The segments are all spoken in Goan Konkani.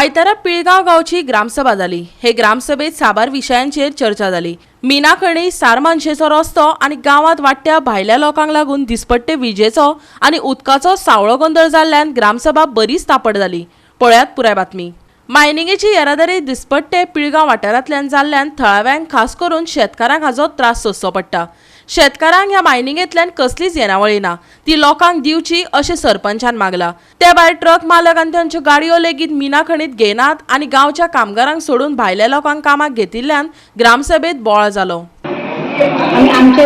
आयतारा पिळगांव गांवची ग्रामसभा जाली. हे ग्रामसभेत साबार विशयांचेर चर्चा जाली. मीनाखणी, सारमानशेचो रस्तो आनी गांवांत वाडट्या भायल्या लोकांक लागून दिसपट्टे विजेचो आनी उदकाचो सावळो गोंदळ जाल्ल्यान ग्रामसभा बरीच तापट जाली. पळयात पुराय बातमी. मायनिंगेची येरादारी दिसपट्टे पिळगांव वाठारांतल्यान जाल्ल्यान थळाव्यांक, खास करून शेतकारांक हाचो त्रास सोंसचो पडटा. शेतकारांक ह्या मायनिंगेंतल्यान कसलीच येणावळ ना, ती लोकांक दिवची अशें सरपंचान मागला. ते भायर ट्रक मालक आनी तांच्यो गाडयो लेगीत मिना खणीत घेनात आनी गांवच्या कामगारांक सोडून भायल्या लोकांक कामाक घेतिल्ल्यान ग्रामसभेत बोवाळ जालो. आमी आमचे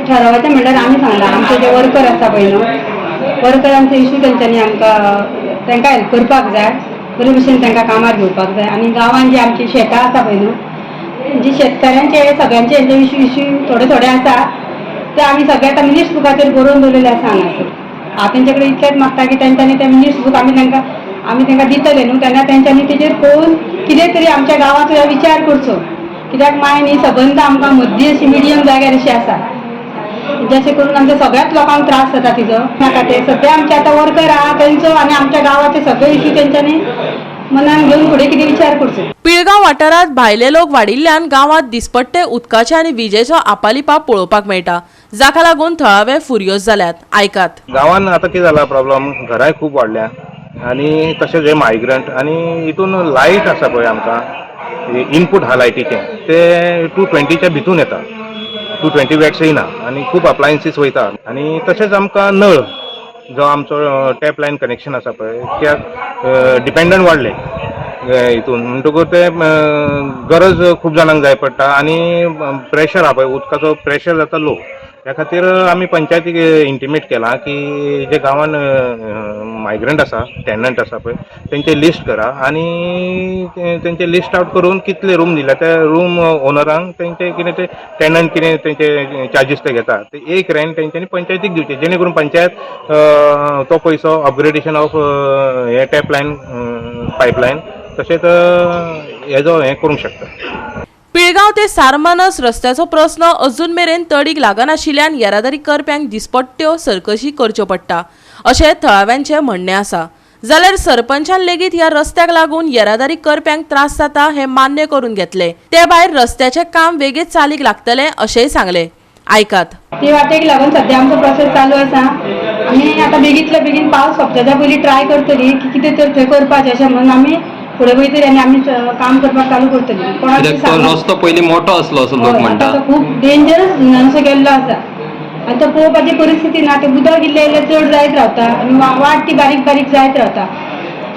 ठरावाचे म्हणल्यार आमी सांगला, आमचे जे वर्कर आसा पळय न्हू, वर्करांचे इशू तेंच्यांनी आमकां तांकां हेल्प करपाक जाय, बरे भशेन तांकां कामार घेवपाक जाय. आनी गांवांत जी आमची शेतां आसा पळय न्हू, जी शेतकाऱ्यांचे सगळ्यांचे हेंचे इशू इशू थोडे थोडे आसा, ते आमी सगळे आतां मिनिट्स बुकाचेर बरोवन दवरलेले आसा हांगासर. हांव तेंचे कडेन इतलेंच मागता की तेंच्यांनी ते मिनिट्स बूक आमी तांकां दितले न्हू, तेन्ना तेंच्यांनी तेजेर पळोवन कितें तरी आमच्या गांवांत सुद्दां विचार करचो, कित्याक मायन ही सबंद आमकां मद्दी अशी मिडियम जाग्यार अशी आसा, जशें करून आमच्या सगळ्याच लोकांक त्रास जाता तिजो. नाका ते सद्या आमचे आतां वर्कर आहा तेंचो आनी आमच्या गांवाचे सगळे इशू तेंच्यांनी मनान घेवन फुडें कितें विचार करचो. पिळगांव वाठारांत भायले लोक वाडिल्ल्यान गांवांत दिसपट्टे उदकाचे आनी विजेचो आपालिपा पळोवपाक मेळटा, जाका लागून थळावे फुर्योज जाल्यात. आयकात. गांवान आतां कितें जाला प्रॉब्लम, घरांय खूब वाडल्या आनी तशेंच हे मायग्रंट आनी हितून लायट आसा पळय, आमकां इनपूट आहा लायटीचें ते 220च्या भितून येता, 220 वॅट्स येयना आनी खूब अप्लायन्सीस वयता. आनी तशेंच आमकां नळ जो आमचो टॅप लायन कनेक्शन आसा पळय, त्या डिपेंडंट वाडले हितून, म्हणटकूच ते गरज खूब जाणांक जाय पडटा आनी प्रेशर आहा पळय, उदकाचो प्रेशर जाता लो. त्या खातीर आमी पंचायतीक इंटिमेट केलां की जे गांवान मायग्रंट आसा, टेनंट आसा पळय, तेंचे लिस्ट करा आनी तेंचे लिस्ट आउट करून कितले रूम दिल्या त्या रूम ओनरांक तेंचे कितें ते टेनंट कितें तेंचे चार्जीस ते घेता, ते एक रेंट तेंच्यांनी पंचायतीक दिवचे, जेणे करून पंचायत तो पयसो अपग्रेडेशन ऑफ हे टॅप लायन, पायपलायन तशेंच हेजो हें करूंक शकता. पिळगांव ते सारमानस रस्त्याचो प्रस्न अजून मेरेन तडीक लागनाशिल्ल्यान येरादारी करप्यांक दिसपट्ट्यो सर्कशी करच्यो पडटा अशें थळाव्यांचें म्हणणें आसा. जाल्यार सरपंचान लेगीत ह्या रस्त्याक लागून येरादारी करप्यांक त्रास जाता हें मान्य करून घेतले. ते भायर रस्त्याचें काम वेगीत चालीक लागतलें अशेंय सांगलें. आयकात. ती वाटेक लागून सद्या आमचो प्रोसेस चालू आसा. आमी आतां बेगींतल्या बेगीन पावस सोंपच्या पयलीं ट्राय करतली की कितें तर थंय करपाचें अशें म्हणून आमी फुडें वयतली आनी आमी काम करपाक चालू करतली कोणाक. कित्याक तो रस्तो पयलीं मोठो आसलो असो लोक हय, म्हणटा. आतां तो खूब डेंजरस असो गेल्लो आसा आनी तो पळोवपाची परिस्थिती ना. ते उदक इल्लें इल्लें चड जायत रावता आनी वाट ती बारीक बारीक जायत रावता,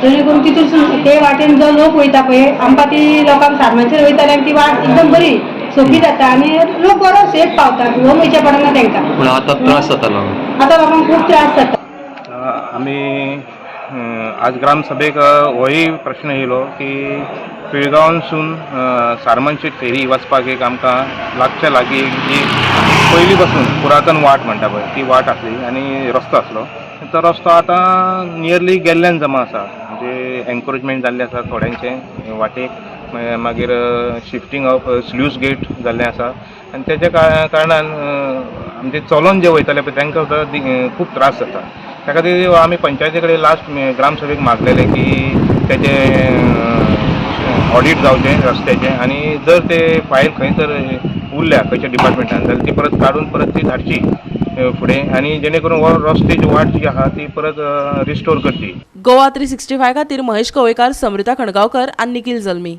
जेणे करून तितून ते वाटेन जो लोक वयता पळय, आमकां ती लोकांक सारमानशेर वयता जाल्यार ती वाट एकदम बरी सोंपी जाता आनी लोक बरो सेफ पावता, भिवून वयचें पडना तांकां. पूण आतां त्रास जाता लोकांक. आतां लोकांक खूब त्रास जाता. आमी आज ग्रामसभेक होय प्रश्न येयलो की पिळगांवसून सारमानशेट फेरी वचपाक एक आमकां लागच्या लागीं जी पयलीं पासून पुरातन वाट म्हणटा पळय, ती वाट आसली आनी रस्तो आसलो. तो रस्तो आतां नियरली गेल्ल्यान जमा आसा, म्हणजे एन्क्रोचमेंट जाल्लें आसा थोड्यांचें वाटेक, मागीर शिफ्टींग ऑफ स्लूस गेट जाल्लें आसा आनी तेच्या कारणान आमचे चलोन जे वयताले पळय तांकां सुद्दां खूब त्रास जाता. त्या खातीर आमी पंचायती कडेन लास्ट ग्रामसभेक मागलेलें की तेजें ऑडीट जावचें रस्त्याचें आनी जर ते फायल खंय तर उरल्या खंयच्या डिपार्टमेंटान जाल्यार ती परत काडून परत ती धाडची फुडें आनी जेणे करून हो रस्त्याची वाट जी आहा ती परत रिस्टोर करची. गोवा 365 खातीर महेश कवयकार, समृता खणगांवकर आनी निखिल जल्मी.